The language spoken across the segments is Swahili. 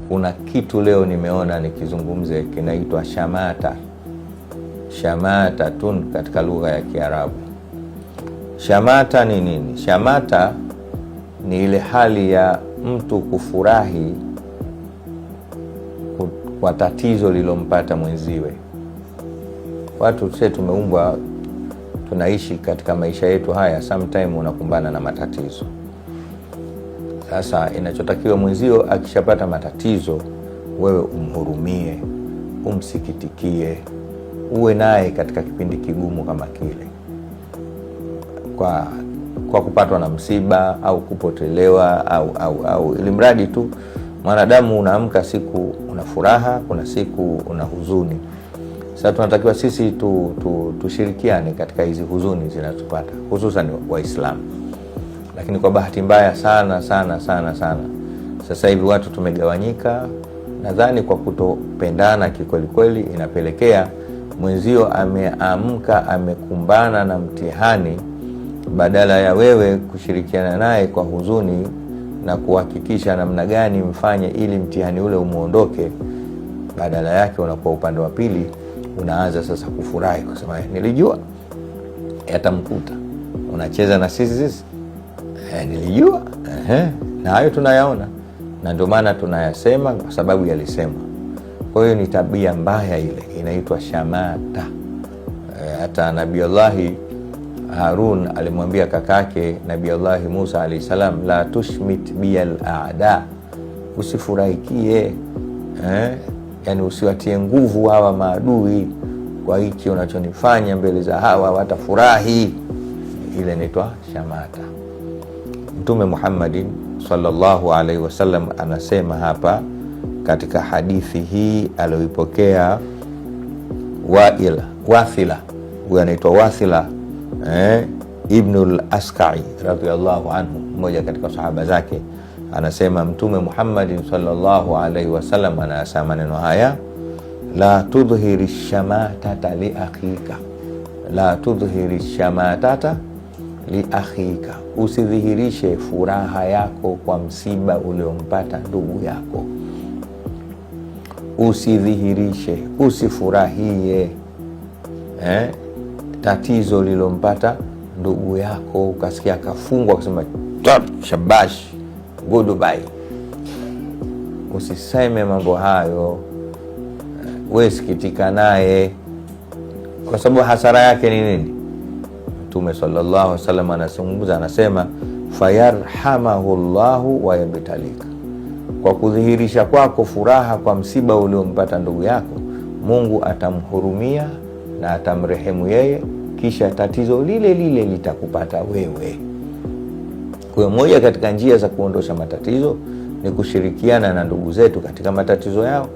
Kuna kitu leo nimeona nikizungumze kinaitwa shamata, shamatatun katika lugha ya Kiarabu. Shamata ni nini? Shamata ni ile hali ya mtu kufurahi kwa tatizo lilompata mwenziwe. Watu sisi tumeumbwa, tunaishi katika maisha yetu haya, sometime unakumbana na matatizo. Sasa inachotakiwa mwenzio akishapata matatizo, wewe umhurumie, umsikitikie, uwe naye katika kipindi kigumu kama kile, kwa kupatwa na msiba au kupotelewa au ili mradi tu mwanadamu unaamka siku una furaha, kuna siku una huzuni. Sasa tunatakiwa sisi tushirikiane katika hizi huzuni zinazopata hususan Waislamu. Lakini kwa bahati mbaya sana sana sana sana, sasa hivi watu tumegawanyika, nadhani kwa kutopendana kikwelikweli, inapelekea mwenzio ameamka amekumbana na mtihani, badala ya wewe kushirikiana naye kwa huzuni na kuhakikisha namna gani mfanye ili mtihani ule umuondoke, badala yake unakuwa upande wa pili, unaanza sasa kufurahi kusema nilijua yatamkuta, unacheza na sisi sisi, nilijua. Na hayo tunayaona na ndio maana tunayasema kwa sababu yalisemwa. Kwa hiyo ni tabia mbaya ile inaitwa shamata. Hata Nabiullahi Harun alimwambia kakake Nabiullahi Musa alayhi salam, la tushmit biyal aada, usifurahikie yani usiwatie nguvu hawa maadui kwa hiki unachonifanya mbele za hawa, watafurahi. Ile inaitwa shamata. Mtume Muhammadin sallallahu alaihi wasallam anasema hapa katika hadithi hii aliyoipokea Waila, Wathila, huyu anaitwa Wathila Ibnul Askai radhiallahu anhu, mmoja katika sahaba zake, anasema Mtume Muhammadin sallallahu alaihi wasallam anasema maneno haya, la tudhhiri shamatata li akhika, la tudhhiri shamatata li akhika, usidhihirishe furaha yako kwa msiba uliompata ndugu yako. Usidhihirishe, usifurahie tatizo lilompata ndugu yako, ukasikia akafungwa kusema shabash goodbye. Usiseme mambo hayo, we sikitika naye, kwa sababu hasara yake ni nini? Mtume sallallahu alaihi wasallam anazungumza, anasema fayarhamahu llahu wayabtalika, kwa kudhihirisha kwako furaha kwa msiba uliompata ndugu yako, Mungu atamhurumia na atamrehemu yeye, kisha tatizo lile lile litakupata wewe. Kwa hiyo moja katika njia za kuondosha matatizo ni kushirikiana na ndugu zetu katika matatizo yao,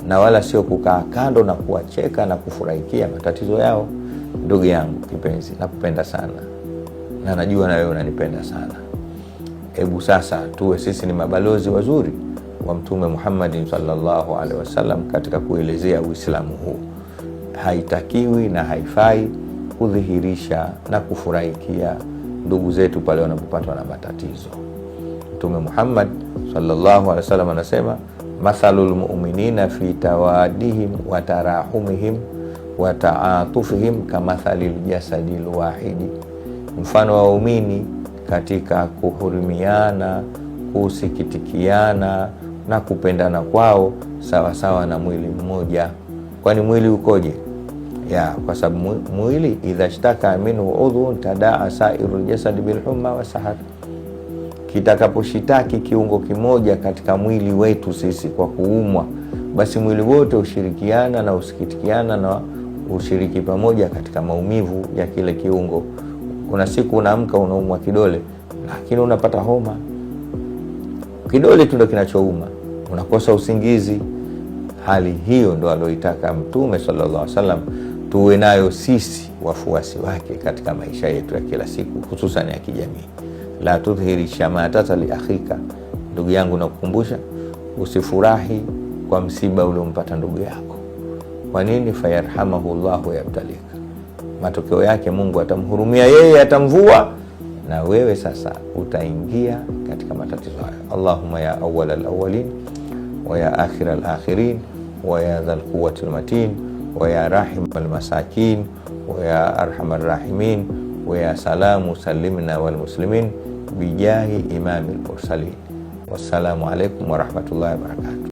na wala sio kukaa kando na kuwacheka na kufurahikia matatizo yao. Ndugu yangu kipenzi, nakupenda sana na najua na wewe unanipenda sana. Hebu sasa tuwe sisi ni mabalozi wazuri wa Mtume Muhammadin sallallahu alaihi wasallam katika kuelezea Uislamu huu. Haitakiwi na haifai kudhihirisha na kufurahikia ndugu zetu pale wanapopatwa na matatizo. Mtume Muhammad sallallahu alaihi wasallam anasema mathalul mu'minina fi tawadihim wa tarahumihim wa taatufihim kamathalil jasadil wahidi, mfano wa waumini katika kuhurumiana, kusikitikiana na kupendana kwao sawasawa na mwili mmoja. Kwani mwili ukoje? Ya, kwa sababu mwili idha shtaka minhu udhun tadaa sairul jasadi bilhumma wa sahar, kitakaposhitaki kiungo kimoja katika mwili wetu sisi kwa kuumwa, basi mwili wote ushirikiana na usikitikiana na ushiriki pamoja katika maumivu ya kile kiungo. Kuna siku unaamka unaumwa kidole, lakini unapata homa, kidole tu ndo kinachouma, unakosa usingizi. Hali hiyo ndo aloitaka Mtume sallallahu alaihi wasallam tuwe nayo sisi wafuasi wake katika maisha yetu ya kila siku, hususan ya kijamii. La tudhhiri shamatata li akhika, ndugu yangu nakukumbusha, usifurahi kwa msiba uliompata ndugu yako. Kwa nini? Fayarhamahu llahu yabtalika, matokeo yake Mungu atamhurumia yeye, atamvua na wewe sasa utaingia katika matatizo hayo. Allahumma ya awwal alawwalin wa ya akhir alakhirin wa ya dhal quwwati almatin wa ya rahim almasakin wa ya arhamar rahimin wa ya salamu salimna wal muslimin bijahi imamil mursalin. Wassalamu alaikum warahmatullahi wabarakatuh.